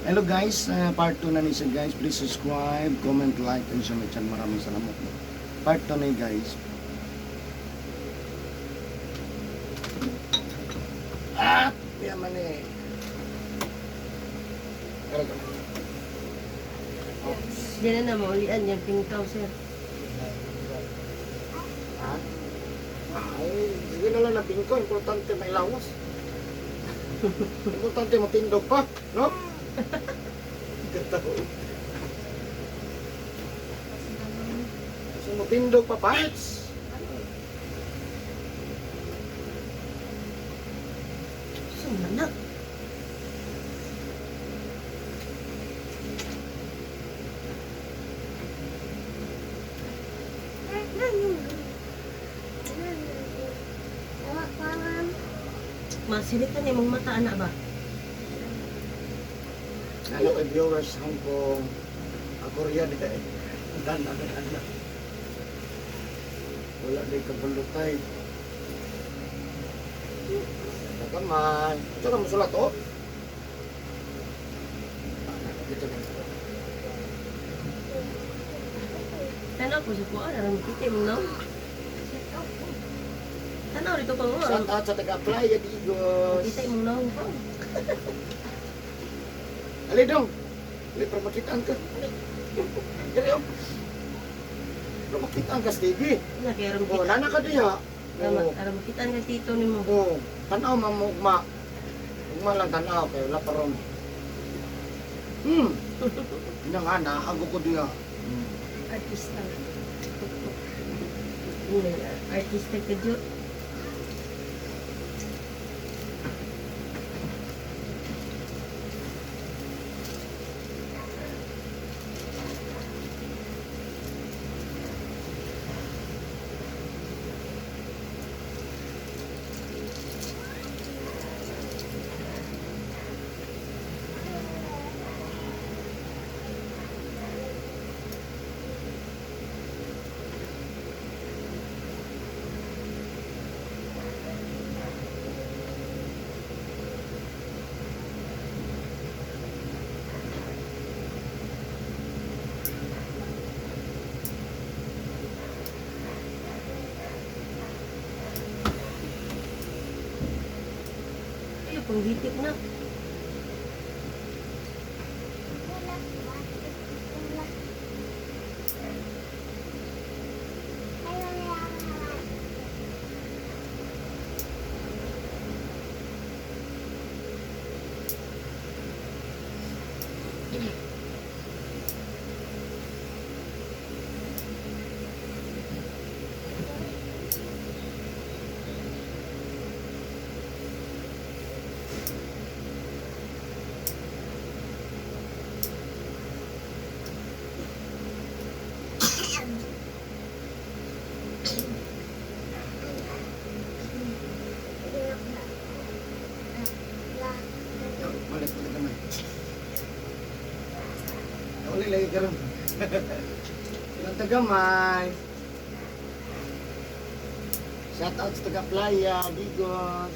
Hello guys, part 2 na ni siya, guys. Please subscribe, comment, like, and share my channel. Maraming salamat. Part 2 na yun, guys. Ah! Yaman eh. Pero ito. Oops. Diyan na na, maulian yung pingkaw, sir. Ha? Ay, sige na lang na ko. Importante may lawas. Importante matindog pa, no? Gataw. So matindog pa, parts. Saan na? Masilit na ni mong mata, anak ba? Ano kay viewers Hong Kong, ako riyan eh. Dan, ano, ano. Wala din kabulutay. Nakamay. Ito ka musulat, oh. Ah, dito na. Tanaw po sa kuha, aram kita mong naong. Tanaw rito pa mo. Shout out sa taga-Playa Digos. Kita mong naong pa. Ali dong. Ali, para makitaan ka. Ali, oh. Para makitaan ka, Stevie. Na kay aram Oh, kita. nana ka diha. Oh, Aram kita ang tito nimo. oh. Tanaw, ma'am, ugma. Ugma lang tanaw, kay wala pa ron. Ina nga, naago ko diha. Artista. Artista ka jud. Ay, panggitik na. Yo, malas talaga man. Uli lagi ka ron. Ilang tagamay. Shout out sa taga Playa, Digos.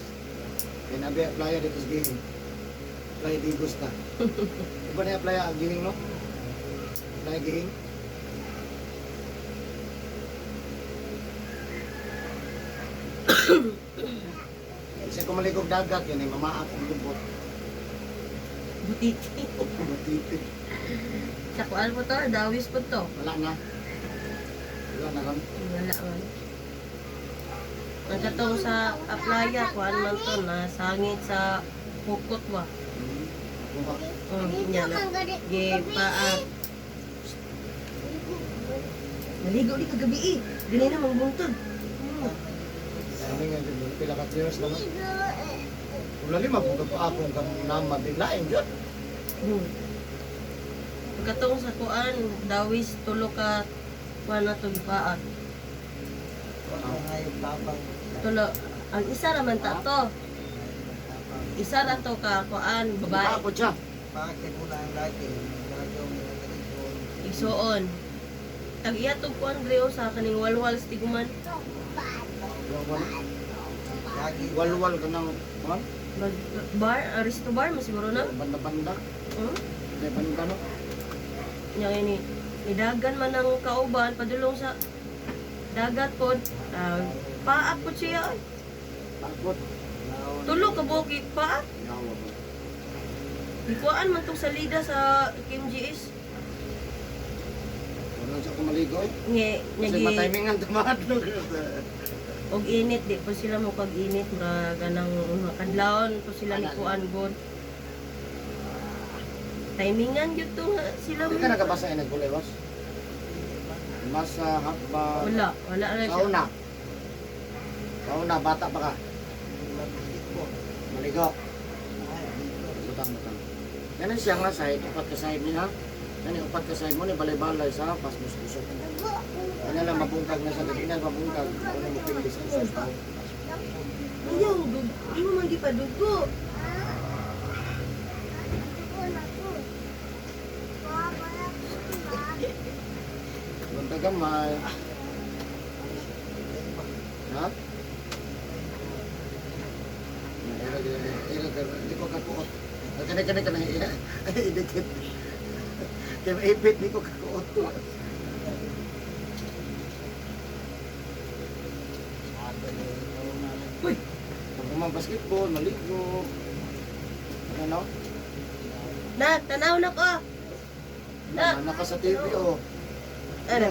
Kaya nabi Playa dito sa Gihing. Playa Digos na. Iba na yung Playa Gihing, no? Playa Gihing. Kasi kung maligog dagat, yun ay mamaak ang lubot. Butiti. Matipid. Sa kuan po to, dawis po to. Wala na. Wala na ron. Wala man. Ang katong sa aplaya, kuan man to, na sangit sa pukot ba. Kuha. Nya na. Ge paa. Naligo di kagabi eh. Dili na mangbuntod. Sabi nga, pila ka years naman. Wala lima, kung pa akong kang nama, biglain yun. Pagkatong sa kuan, dawis tulo ka kuan na to gipaa. Tulo ang isa ra man ta to. Isa ra to ka kuan babae. Ako siya. Bakit una ang lagi? Lagi ang nagkalikon. Igsuon. Tag iya to kuan Reo sa kaning walwal sa tiguman. Lagi. Walwal ka ng, ha? Mag bar, Aristo bar masiguro na. Banda-banda. Hmm? Kaya panungkano? Nya ini nidagan man ang kauban padulong sa dagat pod. Ah, paat pod siya ay. Takot. Tulo ka buok paat. Yawa ba? Gikuan man tong salida sa KMGS. Wala siya kumaligo eh. Nge Kasi nyagi matimingan tumadlog. og init di po sila mo kag init murag anang mga kadlawon po sila ni kuan god. Timingan gyud to nga sila Hindi ka nagabasa eh, naggulay, boss? Masa, hakba. Wala, wala na Sa siya. una. Sa una, bata pa ka. Maligo. Butang, butang. Ganun siya nga side, upat ka side niya. Ganun, upat ka side mo, ni balay-balay sa pasbus-busok. Ano lang, mabungkag na sa gabi na, mabungkag. Ano mo pili sa isa. Ayaw, dug, imo man gipadugo. Buntag gamay. Ha? Ira, ira, ira, di ko kakuot. Kani, kani, kani, idikit. Kaya maipit, di ko kakuot. Uy, Pag umang basketball, maligo. Ano, no? Na, tanaw na ko. Na. Naka sa TV, oh. Ano?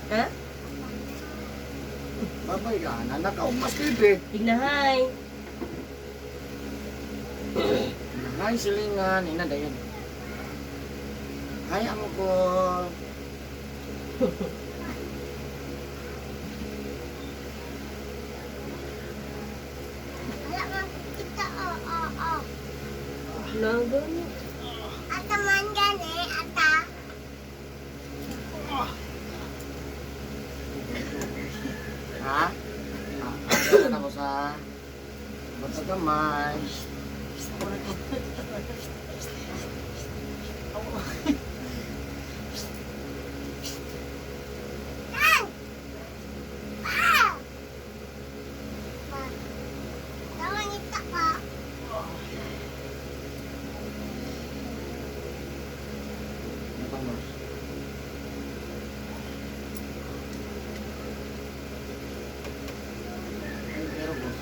Ha? Babay ka, naka umas TV. Tignahay. Hi, silingan. Ina, dayon. Hi, amo ko. Naga. Ata man gani, ata. Ha? Ah, ano ko sa bata gamay. Tang! Pa! Pa. Tawang ita ka. Ano mo? Ay, pero boss.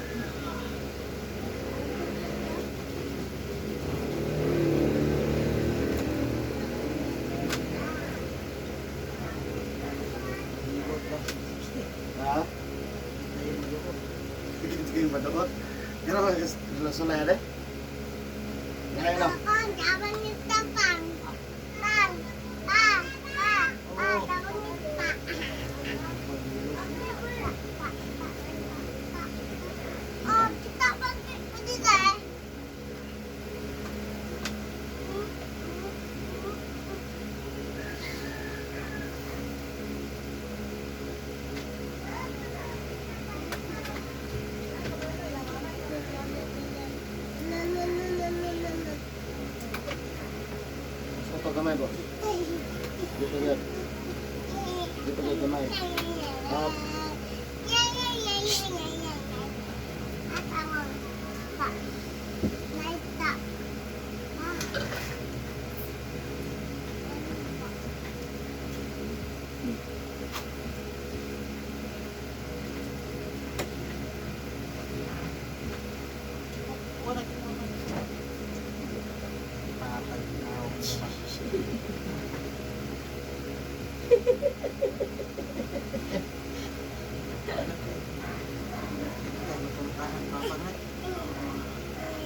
Ha? Hindi ko maduot. Pero sulay eh. Ngayon na. Ako, tawang ita pang. Pang. Pa. Pa. Pa. Tawang ita. Oh, kita pang pwede na. No, no, no, no, no, no, no. Sa to gamay, boss. Dito yun. Dito yun gamay. Up.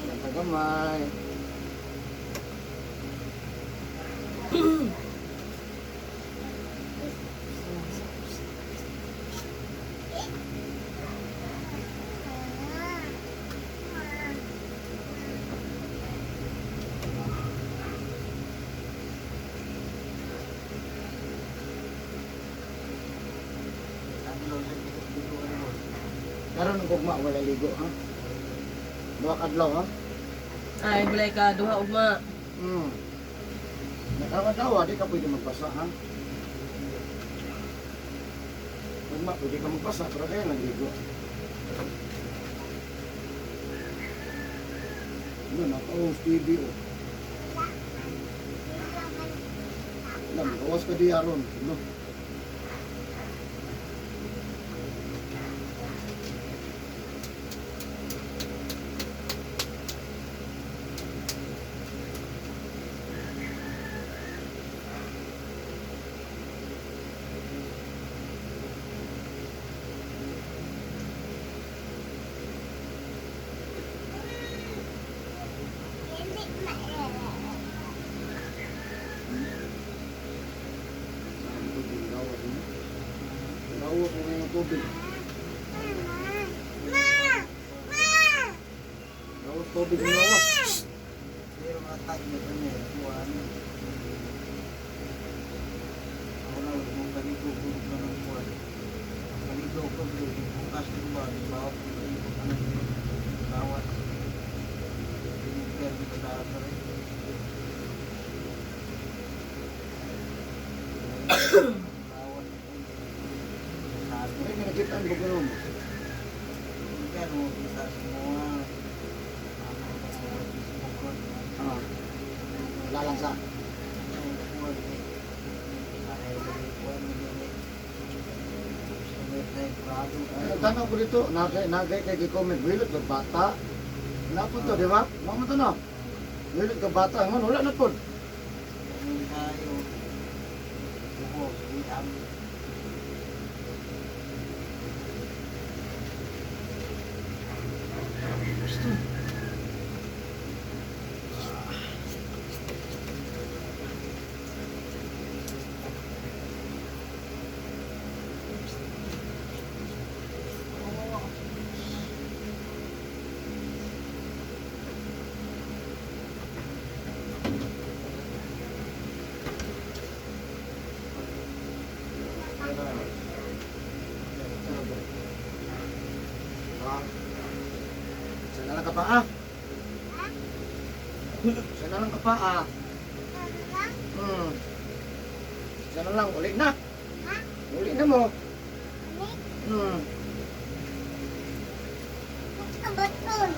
Bata gamay. Karon ang gugma wala ligo ha. Duha ka adlaw ha. Ay, balay ka duha ugma. Nakakatawa di ka pwede magbasa ha. Gugma pwede ka magbasa pero kaya lang ligo. Ano, naka-off TV oh. Wala, magawas ka di aron. Ano? Saan tubig? Gawas mo. Gawas mo ngayong tubig. Gawas tubig mo gawas. Pero mga tag na ito niya, kuwan. Ako na, huwag mong ganito, gulog na ng kuwan. Ganito ko, bukas ko ba, bawat ko ka ng bawat. Pinipir ko sa asa rin. Bawat. Sabi, Ay, nakita ang bago mo. pero isa sa mga ano, sa Facebook ko, Ah. Wala lang sa. Tanaw ko dito, nagay nagay kay gi-comment wilot ka bata. Wala po to, di ba? Mao mo to no. Wilot ka bata, ngon wala na pod. Ah. Sana lang ka pa ah. Sana lang ka pa ah. Sana lang uli na. Uli na mo. Baton.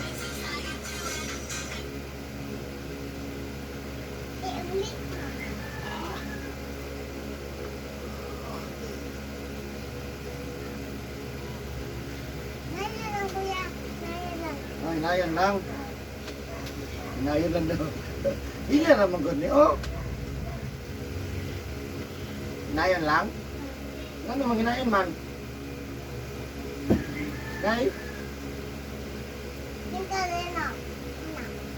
Eh, uli. Naya lang, kuya. Naya lang. Ay, hinayon lang. Hinayon lang daw. Hila ra man gud ni oh. Hinayon lang. Ano mang hinayon man? Dai, Tingka rin ako.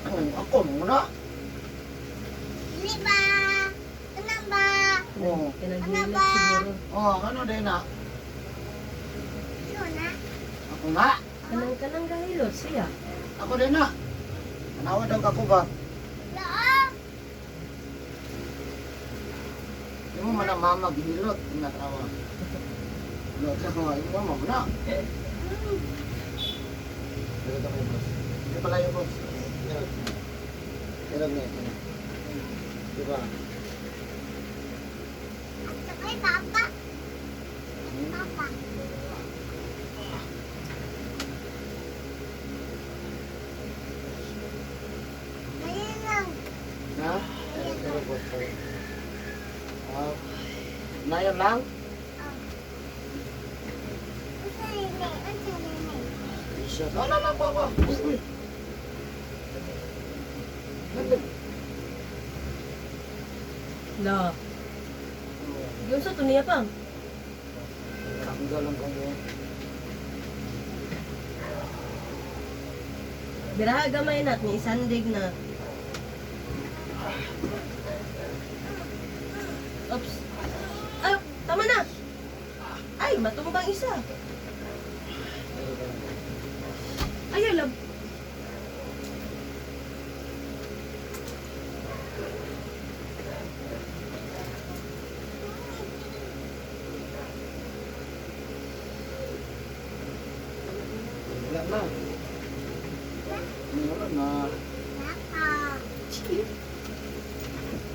Ano? ako muna. Uli ba? Ano ba? Oh. Kinagulat siguro. Oh, ano din na? Ito na. Ako na. Kanang kanang gahilot siya. Ako din na. Tanawa daw ako ba? Loob. Di mo man ang mama ginilot. Natawa. Lot sa ko, yung mama mo na. Pero ito kayo, boss. Hindi pala yung boss. Pero, pero na ito. Di ba? At saka papa. Papa. Naya lang. Ha? Pero, pero, boss. Pero. Ah, nayon lang? Unsa nini? Unsa nini? Isa. Ano na po ako? Uy, uy. Nandun. La. Yung sa to niya pang. Tanggal lang kayo. Biraha gamay nat ni isandig na. Oops. Ay, tama na. Ay, matumbang isa. Ay, ay, lab. Wala na. Wala na. Papa.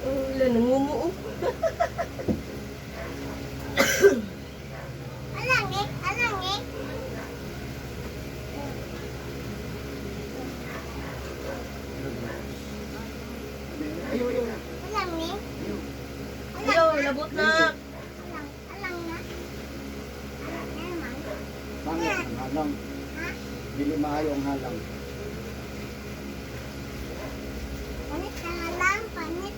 Oh, wala, nangumuo. Alang eh, alang eh. Alang ni. Ayaw, labot na. Alang, alang na. Alang na man. Pangit ang halang. Ha? Dili maayo ang halang. Panit na lang, panit.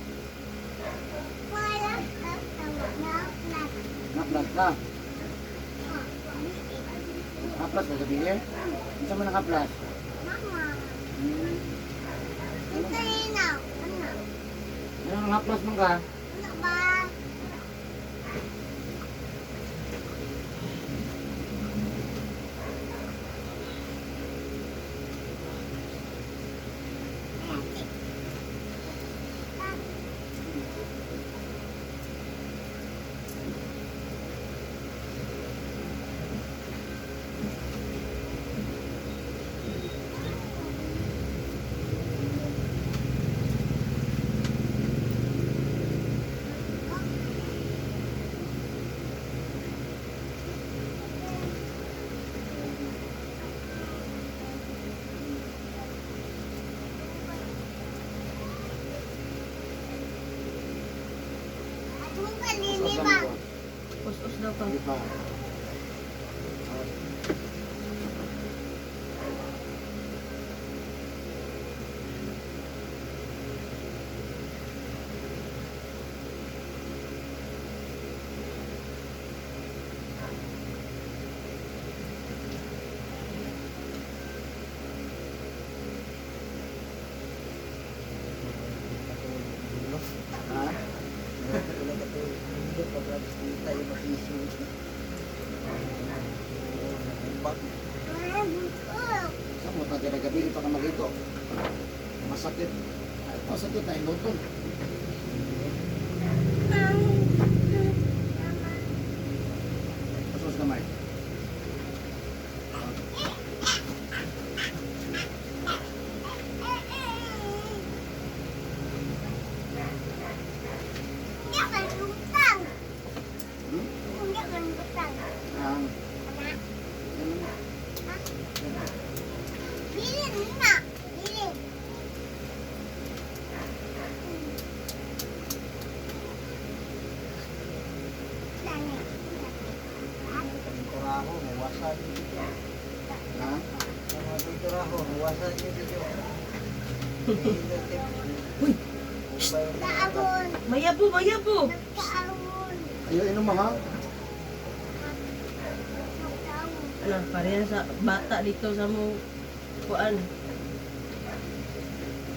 Wala ka tawa na plat. Naplat ka. Oh, panit. Haplas ka gabi eh. Unsa man ang haplas? Mama. Hmm. Ito yun na. Ano? Ano ang haplas man ka? Ano ba? At mo pa Usap nini lang ba? ko. Us-us daw pa. Hindi pa. Ha? Wala ka to. Hindi pa kita yung makiso. Bak. Ay, butok. Sa mo tayo gabi pa ka magito. Masakit. Ay, masakit na inutol. Usos kamay. Hindi ka lutang. Hmm? Hindi ka lutang. Ang Anak. ganun. Bilin na. Bilin. Dani. Pinturaho, huwasan niyo dito. Ha? Ang mga pinturaho, huwasan niyo dito. Uy! Kaabon. Mayabo, mayabo. Nagkaabon. Ayaw inom ha? Nagkaabon. Ano, pareha sa bata dito sa mo kuan.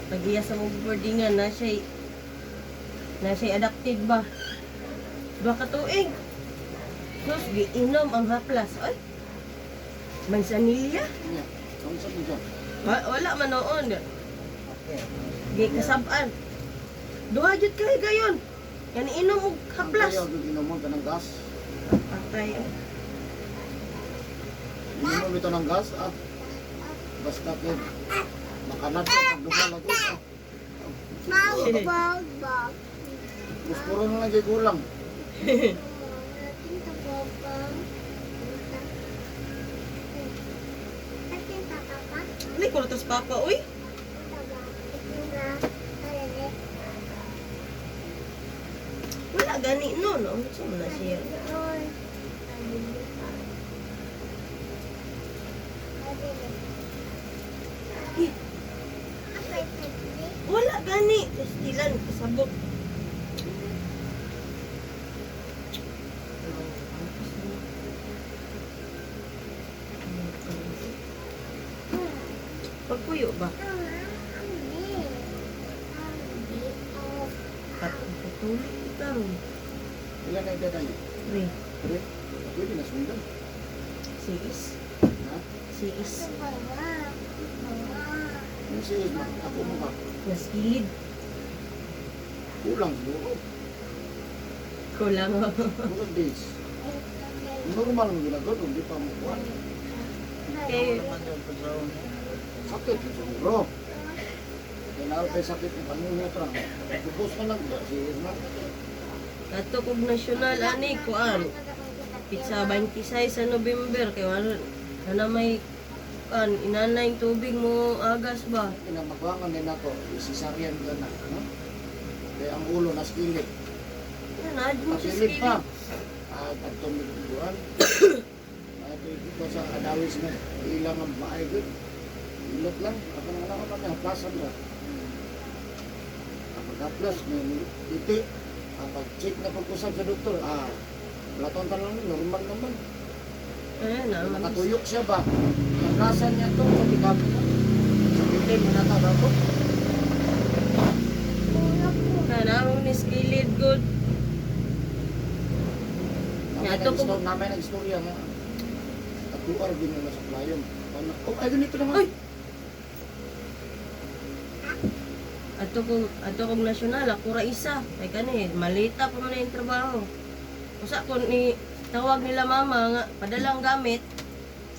Pagiya sa mo boardingan na siya adapted ba? Duha ka tuig. Sus, giinom ang haplas. Ay. Mansanilya? Niya. Ang sa dito. Wala man noon. Okay. Gikasab-an. Duha jud kay gayon. Yan inom og haplas. Ayaw gyud inom mo kanang gas. Patay. Inom ito ng gas ah. Basta kay makalat ka pag duha lagi. Ah. Bog, bog, bog. Gusto na lang kay kulang. Tinta, bog, bog. Tinta, papa. Hindi ko tas papa uy. Tinta, ba? Wala gani no no. Unsa man na siya? Eh, wala gani. Pastilan kasabot. Pagpuyo ba? Patulog kita ron. Ilan na edad niya? 3, Pre? Pwede na sundan. 6, Ha? 6. Yung si ako mo ba? Naskilid. Kulang siguro. Kulang. Murag days. Normal ang ginagawa, hindi pa mo kuha. Okay. Naman yung pagsaon. Sakit yun siguro. Kaya na kay sakit ng panuhot ra. Tubos na lang ba? Si Isma. Kato kog nasyonal ani kuan. Pizza 26 sa November kay wala na may kuan inanay yung tubig mo agas ba. Pinamagwangan din ako, cesarean ka na. No? Kaya ang ulo nas kilid. Yan, na mo siya Pasilid pa. skillet. Ah, atong miguan. Ato ito sa adawis nga ilang ang maay gud. Ilot lang. Ako nang alam ko na haplasan ra. Ang pag-haplas may iti. Ang pag-check na pag-usap sa doktor, platon ta lang, normal naman. Ayan na, mag Nakatuyok siya ba? Haplasan niya to sa tikap. Sa itim na nata ko. Kana mo ni skillet good. Namay Ato ko- namay nag-istorya nga. At tuar din na sa playon. Oh, ay ganito naman. Uy! Ato kong nasyonal, ako ra isa. Kay kani, malita pa man na yung trabaho. Usa ko ni tawag nila mama nga padalang gamit.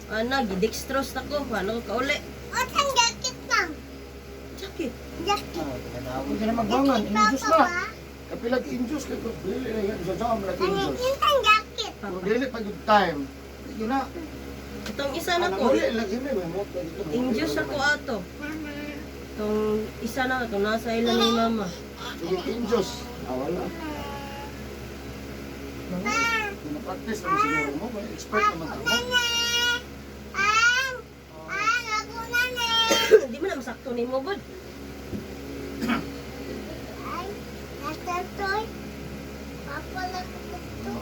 Ana, gidextrose na ko, ano ko kauli. Otang jacket lang. Jacket. Jacket. Ah, Kung ka na magbangan, injus Papa na. ba? Kapilag injus, kay kung dili na yan, sa sama lang Ano injus. yung jacket? Kung dili pa good time, yun na. Itong isa na Alam ko. mo, lagi may mo. Injus ako ato. Mama. Itong isa na ito, nasa ila ni mama. Sige, injus. Wala. Pina-practice naman siguro mo. May expert naman ka mo. Nene. Ang. Ang ako na ne. Di man na masakto ni mo, bud. Ay, nasa toy. Papa lang ito. Ito.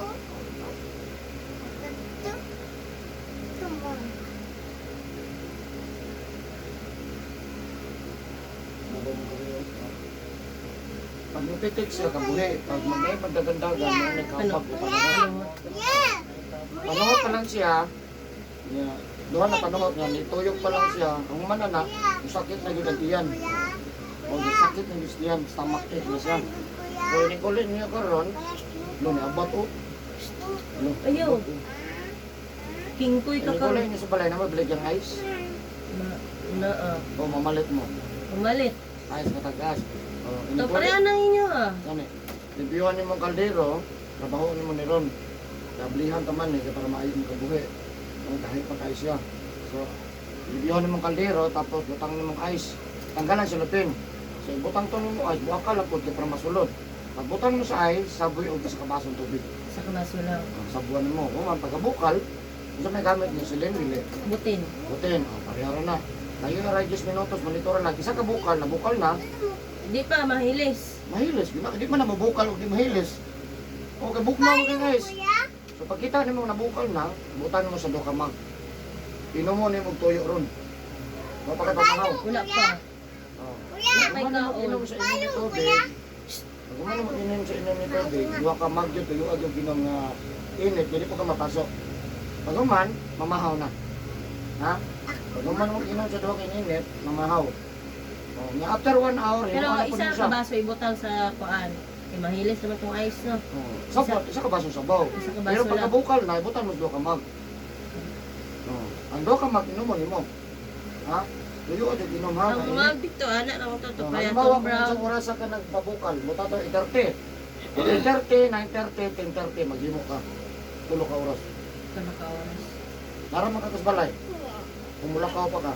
Ito. Pag napitik siya, kabuhi. Pag may magdagandagan, may nagkapag. Yeah. Panuhot pa lang siya. Yeah. Duha na panuhot nga, nituyok pa lang siya. Ang manana, sakit na yun ang tiyan. O sakit na yun tiyan, stomach ache na siya. So, inikulit niya karon, no, naabot o. No, Ayaw. Kingkoy ka Inikulit karon. niya sa balay na mabilig ang ice. Na, na, ah. O, mamalit mo. Pumalit. Ice matagas. O, Ito, inikulit. pareha na inyo ah. Gani, libyuhan ni mong kaldero, trabaho ni mo ni Ron. Kablihan ka man eh, kaya para maayo mong kabuhi. O, dahil pa kayo siya. So, libyuhan ni mong kaldero, tapos butang ni mong ice. Tanggalan sa lupin. So, ibutang to ni mo ice, buha ka lang po, kaya para masulod. Pag butang mo sa ice, saboy og sa kabasong tubig. Sa kabaso lang. Ang sabuan mo. Kung ang pagkabukal, unsa may gamit niya silin, dili. Butin. Butin, oh, pareho na. Tayo na 10 minutos, monitor lang. Isa ka bukal, nabukal na, Di pa, mahilis. mahilis. Di, di man na mabukal o di mahilis. Okay, buknaw mo guys. Kuya. So pagkita nimo nabukal na, butan mo sa duha ka mug. Inumo nimo og tuyo ron. Wa pa ka pamahaw. Wala pa. Oh. Kuya. May Pag mo kaon. inom sa inom ni tubig, pag mo inom sa inom ni tubig, duha ka mug yun, tuyo yung ginom nga init, dili po ka mapasok. Pag human, mamahaw na. Ha? Pag human mo inom sa duha ka init, mamahaw. Oh, nga after 1 hour, Pero himuan na po isa niyo ka siya. baso ibutang sa kuan. Kay mahilis naman tong ice no. Oh, sabaw, isa ka baso sabaw. Isa ka baso Pero lang. pagkabukal na, ibutan mo sa duha ka mug. Oh, ang duha ka mug inomon nimo. Ha? Tuyo jud inom ha. Ang Mainit. mga dito ana lang to to Oh, kaya halimbawa, tong kung brown. isang oras ka nagpabukal, buta to 8:30. 8:30, 9:30, 10:30, maghimo ka. Tulo ka oras. Tulo ka oras. Nara man ka sa balay. Kumulakaw pa ka.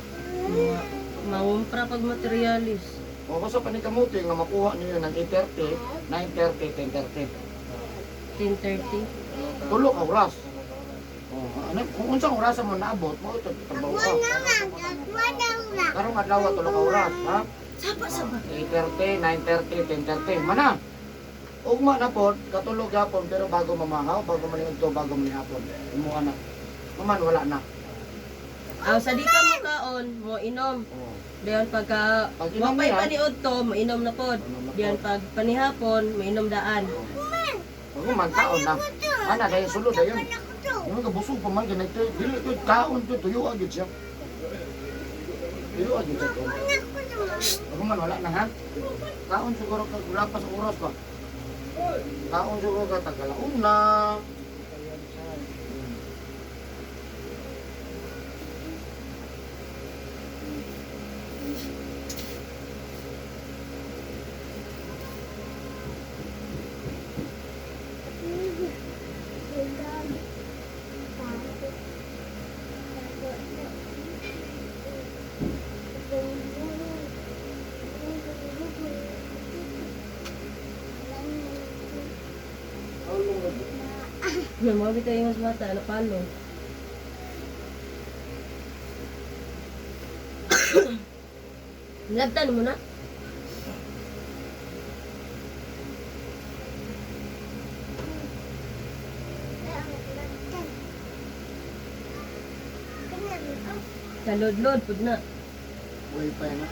Mga mangumpra pag materialis. O basta panikamuti nga makuha niyo ng 8:30, 9:30, 10:30. 10:30. Tulo ka oras. O, ano, kung unsang oras mo naabot, mo ito trabaho ka. Naman. Ako na lang. Karong adlaw tulo ka oras, ha? Saba saba. 8:30, 9:30, 10:30. Mana. Ugma na pod, katulog gapon pero bago mamahaw, bago maniudto, bago manihapon. Umuha na. Maman wala na. Aw sa di pa mo kaon, mo inom. Oh. Diyan pagka Pag inom wapay na. paniod to, mo inom na pod. Inom na pod. Diyan pag panihapon, mo inom daan. Pag man kaon na. Ana dayon sulod dayon. Ako to. Yung kabusog pa man ganito, dili ko kaon to tuyo agad siya. Tuyo agad siya. to. Ako naman. Pag man wala na ha. Kaon siguro ka wala pa sa oras ba. Kaon siguro ka tagalaon na. Mga bitaw yung mas bata, napalo. Nilabtan mo na. Kalod-lod, pud na. Wifi na.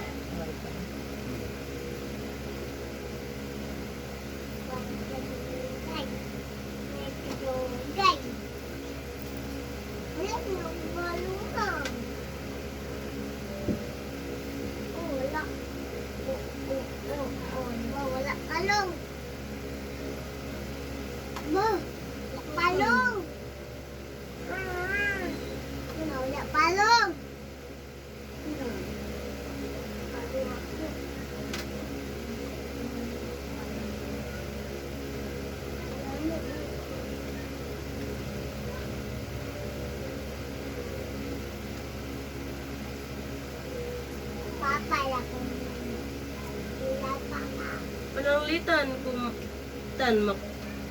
Wala kalong. Ma, wala palong. Ah, wala palong. Palong ako. Papa lang. Papa. Pananglitan kung tan mak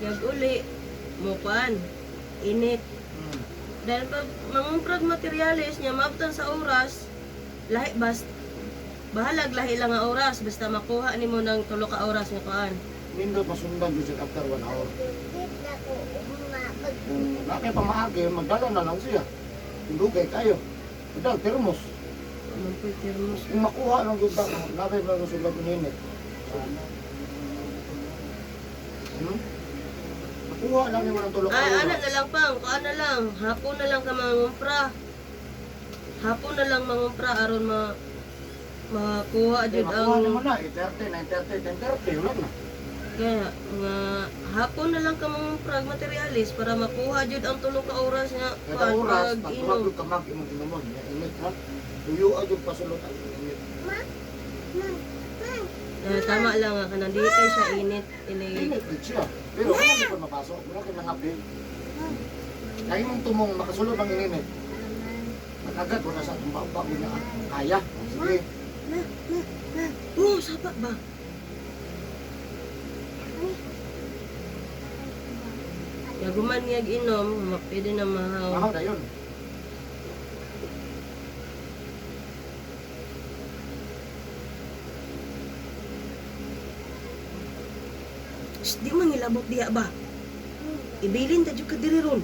yag uli mo kuan init. Dahil pag mangumprag materyales niya maabtan sa oras, lahi bas bahalag lahi lang nga oras basta makuha nimo ng tulo ka oras nga kuan. Nindot masundan jud siya after 1 hour. Kung na kay pamaagi, magdala na lang siya. Kung dugay kayo, magdala termos. Mampoy termos. Kung makuha lang jud ta, nabay ba ang sulod ninit. Makuha lang nimo ng tulo ka Ay, oras. ana na lang pang, kuan na lang, hapon na lang ka mangumpra. Hapon na lang mangumpra aron ma makuha Hindi, jud makuha ang naman na, 8:30, 9:30, 10:30, wala na. Kaya nga hapon na lang ka mangumpra og materyales para makuha jud ang tulo ka oras nga Kada kuan oras, pag pag inom. tumagod ka mag, imong inumon, ya, init ha. Tuyo agad pasulot ang init. Ah, tama lang nga kanang dili kay siya init ini. Init gid siya. Pero wala di pa mapasok, wala kay mga bill. Kaya imong tumong makasulod ang init. Nakagat wala sa atong baba niya. Kaya. Sige. Oh, sapa ba? Yaguman niya inom, pwede na mahaw. Mahaw na yun. Shh, di man ngilabot diha ba? Ibilin ta jud ka diri ron.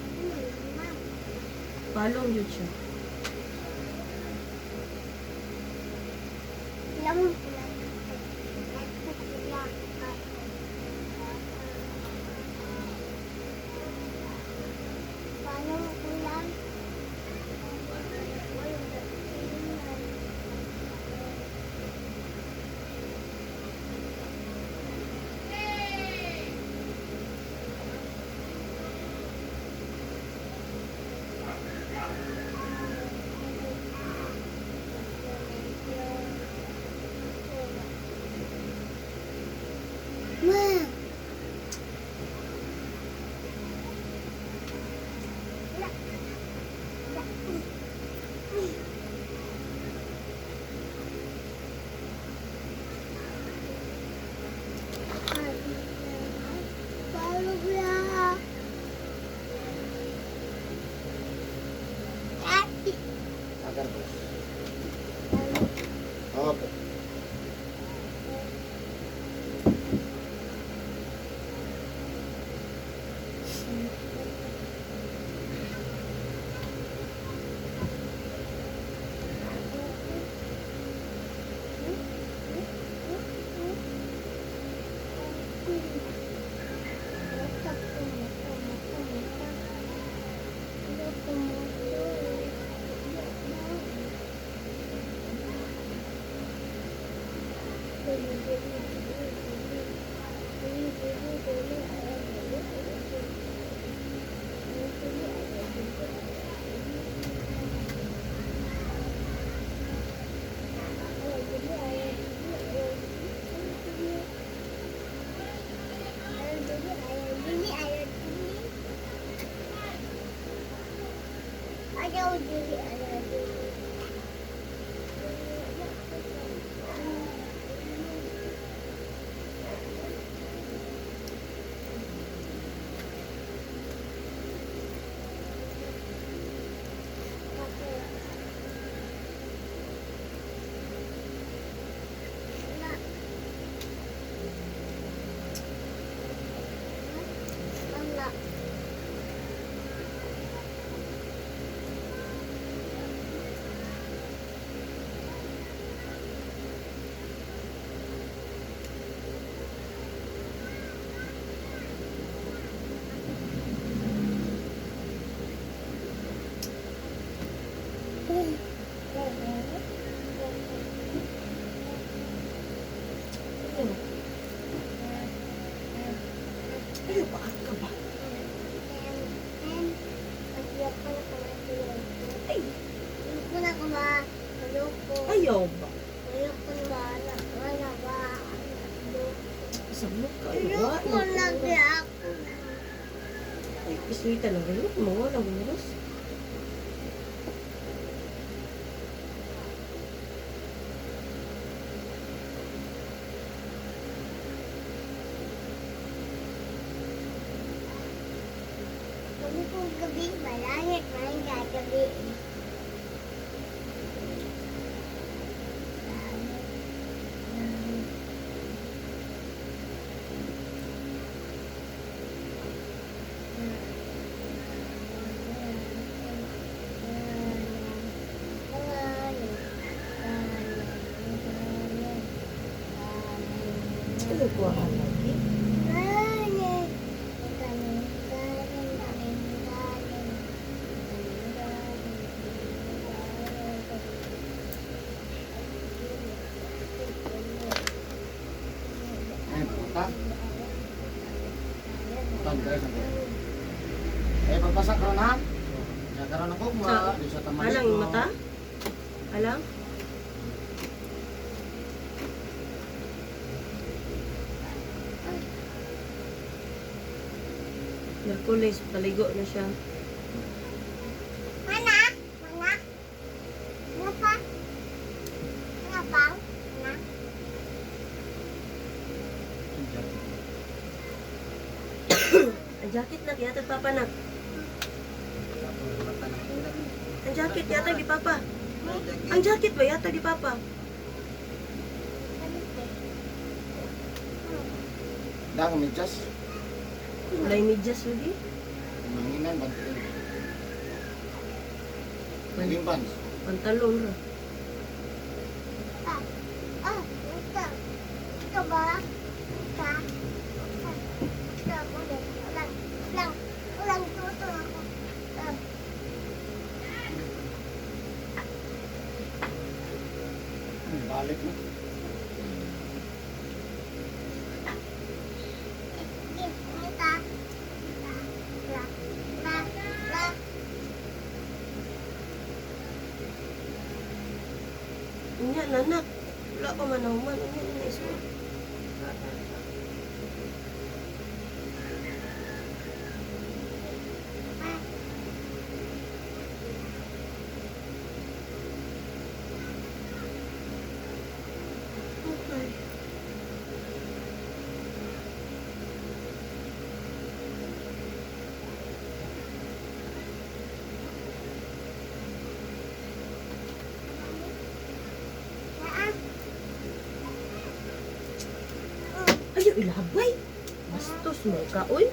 Palong jud siya. Ma. Agar po. Okay. Ayaw dili, ayaw dili. Ayaw pa ka ba? Ay, ayaw ba? Samok ka. Ay, Ayoko wa. lagi ako. Ay, isuita lang kayo. Mawala mo oras. Gabi kong gabi, malangit, malang gabi. Ayaw ko ang lagi. Ay, puta. Puta, guys. Ang Eh, pagpasak karon ha? Sa karon ako, ma, di sa tamalit Alang ko. mata? Alang? Merkulis, paligo na siya. Mana? Mana? Ano pa? Ano pa? Mana? Ang jacket na, yata papa na. Ang jacket yata di papa. Ang jacket ba yata di papa? Dang, medyas. Walay medyas lagi. Manginan, bantuin. Naging pants. Pantalon ra. Ah, ito. Ito ba? Ito. Ito. Ito ako din. Ulang. Ulang. Ulang. Tuto ako. Ah. Balik mo. Ito. La. La. La. Unya nanak. Wala pa man human. Unya na isuot. Okay. Ah. Ayaw ilabay. Bastos mo ka, oy.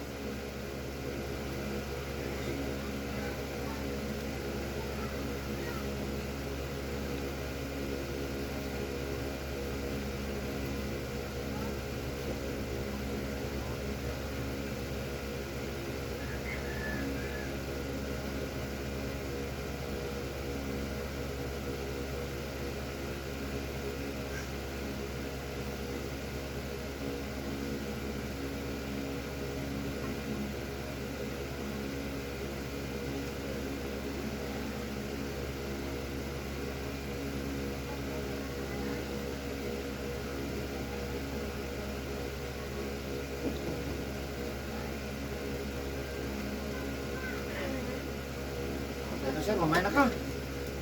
Okay na sir, mamaya na ka.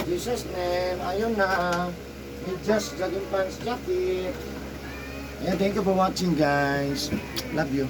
Jesus name, ayun na. Medyas, jogging pants, jacket. Ayan, thank you for watching, guys. Love you.